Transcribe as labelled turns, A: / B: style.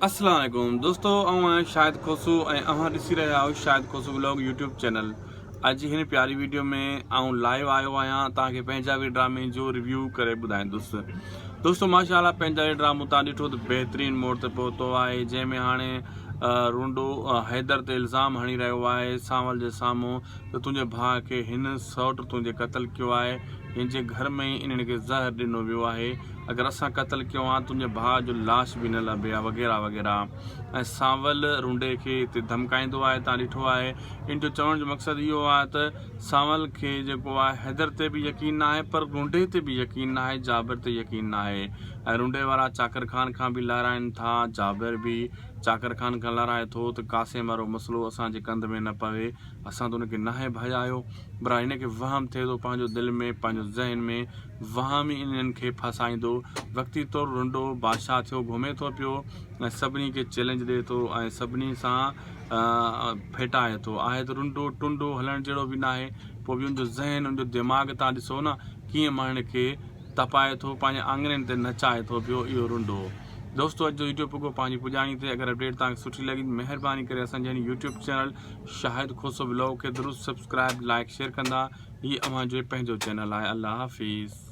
A: السلام عليڪم دوستو آئون آهيان شاهد کوسو ۽ اوهان ڏسي رهيا آهيو Shahid Khoso vlog YouTube channel اڄ هن پياري ويڊيو ۾ آئون لائيو آيو آهيان توهان کي پنجابي ڊرامي جو ريويو ڪري ٻڌائيندس دوستو ماشاء الله پنجابي ڊرامو تان ڏٺو ته بهترين موڙ تي پهتو آهي جنهن ۾ هاڻي رونڊو حيدر تي الزام هڻي رهيو آهي سانول جي سامهون ته تنهنجي ڀاء کي هن سئوٽ تنهنجي قتل ڪيو آهي هن جي گهر ۾ ئي انهن کي زهر ڏنو ويو آهي اگر اسان قتل ڪيو ها تنهنجي ڀاء جو لاش به نه لڀي ها وغيره وغيره ۽ سانول رونڊي کي هتي ڌمڪائيندو آهي تان ڏٺو آهي ان جو چوڻ جو مقصد اهو آهي ته سانول کي جيڪو آهي حيدر تي به يقين ناهي پر رونڊي تي به يقين ناهي جابر تي يقين ناهي ۽ رونڊي وارا چاڪر خان کان به لهرائن ٿا جابر به چاڪر خان کان لهرائي ٿو ته قاسم وارو مسئلو اسان جي ڪنڌ ۾ نه پوي اسان ته ان کي ناهي ڀڄايو برا هن کي وهم ٿئي ٿو پنهنجو دل ۾ پنهنجو ذهن ۾ وهم ئي انهن کي ڦاسائيندو. وقتي طور رنڊو بادشاهه ٿيو گهمي ٿو پيو ۽ سڀني کي چئلينج ڏئي ٿو ۽ سڀني سان ڦيٽائي ٿو. آهي ته رنڊو ٽنڊو هلڻ جهڙو به ناهي پوء به ان جو ذهن ان جو دماغ تان ڏسو نه ڪيئن ماڻهن کي تپائي ٿو پنهنجي آڱرين تي نچائي ٿو پيو اهو رنڊو. دوستو اڄ جو وڊيو پڳو پنهنجي پڄاڻي تي اگر اپڊيٽ توهان کي سٺي لڳي ته مهرباني ڪري اسان جي هن YouTube channel Shahid Khoso vlog کي ضرور سبسڪرائب لائڪ شيئر ڪندا. هي اوهان جو پنهنجو چينل آهي الله حافظ.